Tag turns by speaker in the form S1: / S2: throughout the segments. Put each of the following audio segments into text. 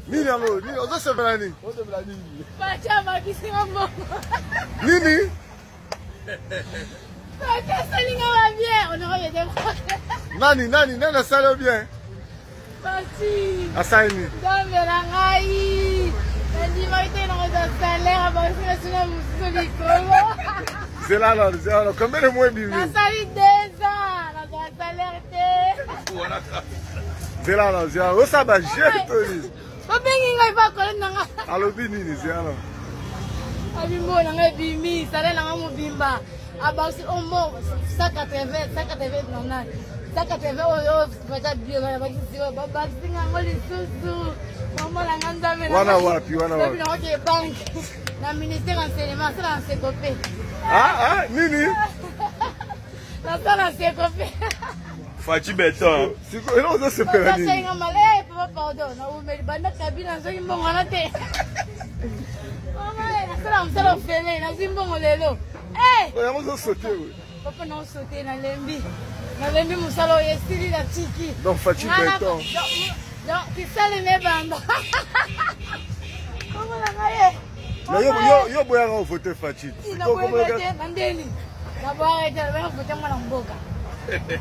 S1: Nini yango? Nini ozosepela nini?
S2: Ozosepela nini?
S3: Fatshi abakisi nga mbongo.
S1: Nini?
S3: Fatshi asali nga ba bien. Honorable de
S1: Nani nani nani asali yo bien?
S3: Fatshi.
S1: Asali nini?
S3: Nzambe na ngai. Nandimaki te nakozwa salaire abakisi nga suna mosusu likolo.
S1: Zela na zela na combien de mois ebimi?
S3: Nasali 2 ans nazwa salaire te.
S1: Zela na zela osala ba jeu to nini?
S3: Babengi ngai pa collègue na ngai.
S1: Alobi nini zela na?
S3: Abi mbongo na ngai ebimi salaire na ngai mobimba abakisi omo 180 180 na nani 180 oyo fata bio babakisi babakisi ngai yango lisusu mama na ngai nzambe
S1: wana wapi wana wapi
S3: nakoke banque na ministère enseignement asala na sekope.
S1: Ah ah nini?
S3: Nasala sekope.
S2: Fatshi Beton.
S1: Siko eloko ozosepela nini?
S3: Basenga male papa pardon naumeli banda kabila nazwaki mbongo wana te. Mama nasala mosala ofele nazwi mbongo lelo.
S1: Yango ozosote we.
S3: Papa naosote nalembi nalembi mosala oyo esili natiki.
S1: Donc Fatshi Beton.
S3: Donc kisalema ebanda. Kombo na ngai ye.
S1: Mais yo yo yo boyaka ovote Fatshi.
S3: Naboyaka te na ndeni. Naboyaka te naboyaka vote mwana mboka.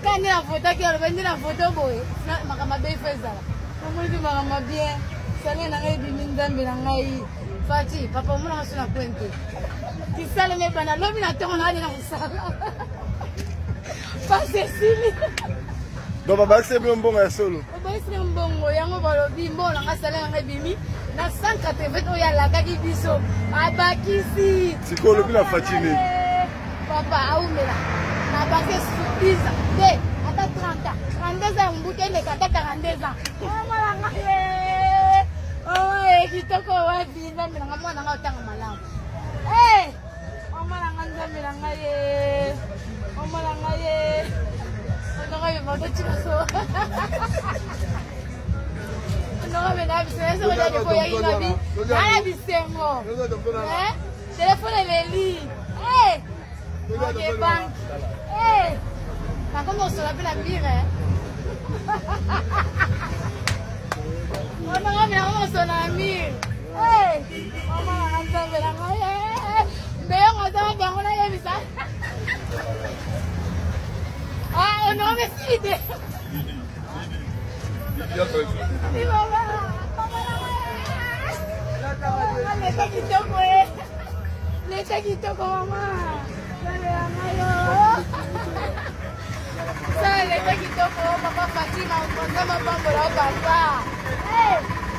S3: Ka nde navotaki aloba nde navote boye makambo mabe ifo ezala. Namoni mpe makambo bien. Salaire na ngai ebimi nzambe na ngai. Fatshi, papa omonaka so na kwen te. Kisalema ebanda lobi na ntongo naade na mosala. Pasi esili.
S1: Donc babakisi bino mbongo ya solo.
S3: Babakisi nga mbongo yango balobi mbongo na nga salaire na nga ebimi na 180 oyo alakaki biso abakisi.
S1: Sikoyo olobi na Fatshi nini?
S3: Papa aumela na bakisi 10 ans te ata 30 ans 32 ans ya mbutu eleka ata 42 ans. Mama na nga ye kitoko wapi nzambe na nga mwana nga otanga malamu. Eh! Mama na nga nzambe na ngai ye mama na ngai ye nana bisengo telefone eleli oke banke nakomi kosola mpe na mire onanga nakomi kosola na mire mama nanga nzambe na ngai mbeyongo aza bango nayebisa. Ah, honorable esili te. Leta kitoko e. Leta kitoko mama. Salela ngai yo. Sala leta kitoko papa Fatima, Nzambe apambola yo papa.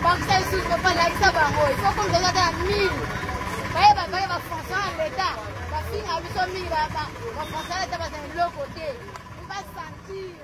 S3: Bakisa lisusu papa, lakisa bango. Il faut comme ata na 1000. Bayeba bayeba fonction ya leta. Bafinga biso mingi ba ba ba fonction ya leta bazala eloko te. Ba sentir.